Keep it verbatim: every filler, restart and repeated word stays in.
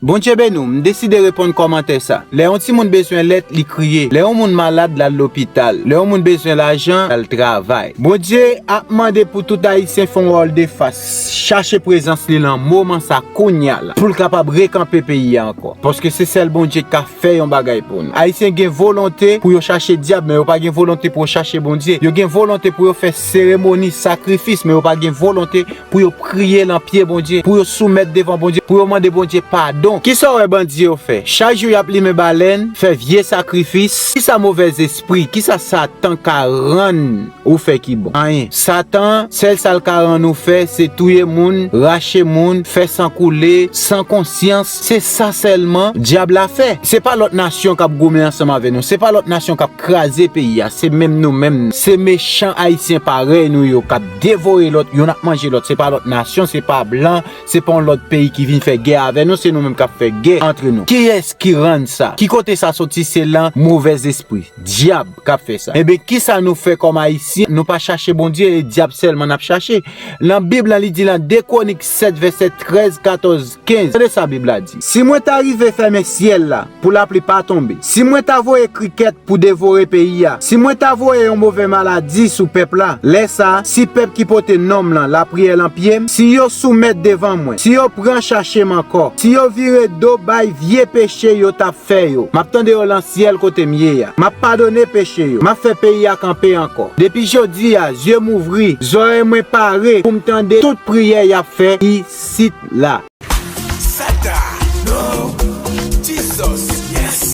Bondye beni w, m deside reponn kòmantè sa. Lè yon timoun bezwen lèt, li kriye. Lè yon moun malad, l al lopital. Lè yon moun bezwen lajan, l al travay. Bondye ap mande pou tout Ayisyen fè yon wòl de fas, chache prezans li lan moman sa kounya la, pou l kapab rekanpe peyi a ankò. Paske se sèl Bondye k ka fè yon bagay pou nou. Ayisyen gen volonte pou yo chache dyab, men yo pa gen volonte pou yo chache Bondye. Yo gen volonte pou yo fè seremoni, sakrifis, men yo pa gen volonte pou yo priye lan pye Bondye, pou yo soumèt devan Bondye, pou yo mande Bondye padon. Kisa w wè bandi yo fè? Chak jou y ap limen balèn, fè vye sakrifis. Kisa movèzespri, kisa Satan ka rann ou fè ki bon? Anyen. Satan, sèl sa l ka rann ou fè, se touye moun, rache moun, fè san koule, san konsyans. Se sa sèlman dyab la fè. Se pa lòt nasyon k ap goumen ansanm avè nou. Se pa lòt nasyon k ap kraze peyi a. Se menm nou menm. Se mechan Ayisyen parèy nou yo k ap devore lòt, youn ap manje lòt. Se pa lòt nasyon, se pa blan, se pa yon lòt peyi ki vin fè gè avè nou, se nou menm k ap fè gè antre nou. Kiyès ki rann sa? Ki kote sa soti? Se lan movèzespri, dyab k ap fè sa. Ebyen, kisa nou fè kòm Ayisyen? Nou pa chache Bondye, e dyab sèlman n ap chache. Lan Bib lan, li di lan de Kwonik sèt, vèsè trèz, katòz, kenz. Tande sa Bib la di: Si mwen ta rive fèmen syèl la pou lapli pa tonbe, si mwen ta voye krikèt pou devore peyi a, si mwen ta voye yon move maladi sou pèp la, lè sa a, si pèp ki pote non m lan lapriyè lan pye m, si yo soumèt devan mwen, si yo pran chache m ankò, si yo vire do bay vye peche yo t ap fè yo, m ap tande yo lan syèl kote m ye a. M ap padone peche yo. M ap fè peyi a kanpe ankò. Depi jodi a, zye m ouvri, zòrèy mwen pare pou m tande tout priyè y ap fè isit la.